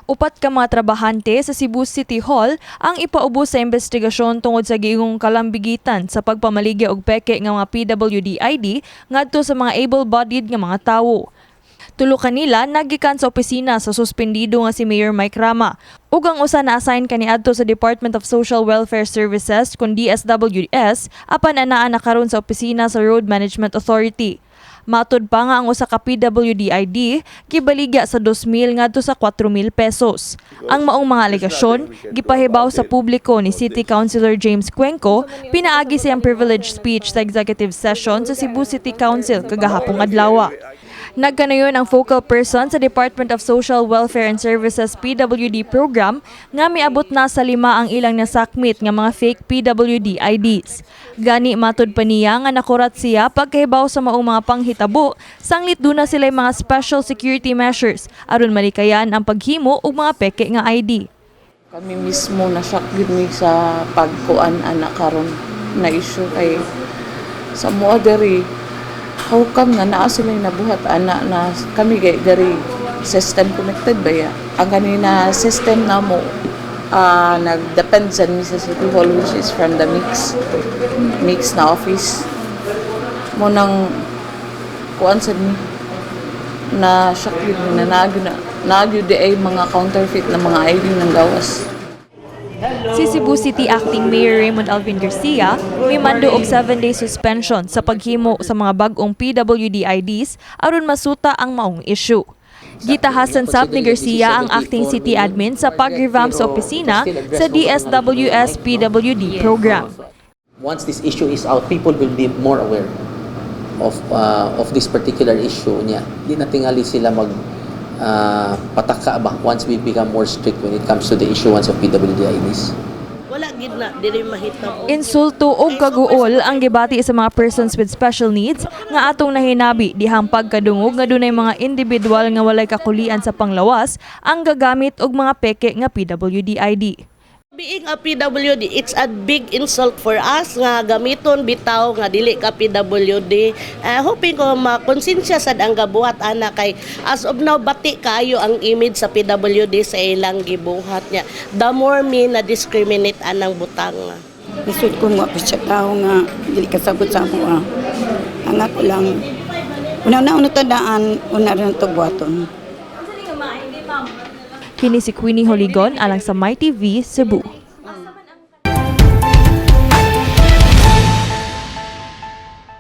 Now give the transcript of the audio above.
Upat ka mga trabahante sa Cebu City Hall ang ipaubos sa investigasyon tungod sa giingong kalambigitan sa pagpamaligya og peke nga mga PWD ID ngadto sa mga able-bodied nga mga tawo. Tulo kanila nagikan sa opisina sa suspendido nga si Mayor Mike Rama. Ug ang usa na-assign kaniadto sa Department of Social Welfare Services kun DSWS, apan anaa na karon sa opisina sa Road Management Authority. Matud pa nga ang usa ka PWD ID gibaligya sa 2,000 ngadto sa 4,000 pesos. Ang maong mga alegasyon gipahibaw sa publiko ni City Councilor James Cuenco pinaagi sa iyang privilege speech sa executive session sa Cebu City Council kagahapong adlaw. Nagkanayon ang focal person sa Department of Social Welfare and Services PWD program nga miabot na sa lima ang ilang nasakmit nga mga fake PWD IDs. Gani matud pa niya nga nakurat siya pagkahibaw sa maong mga panghitabo, sanglit duna sila mga special security measures aron malikayan ang paghimo og mga peke nga ID. Kami mismo na shock gid mi sa pagkuan ana karon na issue kay sa moa diri, how come nga naa sila nabuhat ana na kami kay diri system connected ba ya ang kanina system namo, nagdepend sa mi sa City Hall, which is from the mix mix na office mo nang kuan sad mi na shock yun mi na naagyo na naagyo di ay mga counterfeit na mga ID ng gawas. Si Cebu City Acting Mayor Raymond Alvin Garcia mimando og 7-day suspension sa paghimo sa mga bag-ong PWD IDs aron masuta ang maong issue. Gitahasan sab ni Garcia ang acting city admin sa pag-revamp sa opisina sa DSWS PWD program. Once this issue is out, people will be more aware of this particular issue niya. Di na tingali sila mag pataka ba once we become more strict when it comes to the issuance of PWD IDs. Wala gid na dili mahitabo. Insulto og kaguol ang gibati sa mga persons with special needs nga atong nahinabi dihang pagkadungog nga dunay mga individual nga walay kakulian sa panglawas ang gagamit og mga peke nga PWD ID. Being a PWD, it's a big insult for us nga gamiton bitaw nga dili ka PWD. Hoping ko makonsensya sad ang gabuhat ana kay as of now bati kayo ang image sa PWD sa ilang gibuhat niya. The more me na discriminate anang butang. Lisod ko nga siya tao nga dili kasabot sa ako ah. Ang ako lang una na una tandaan una rin to buhaton. Kini si Queenie Holigon alang sa MyTV Cebu.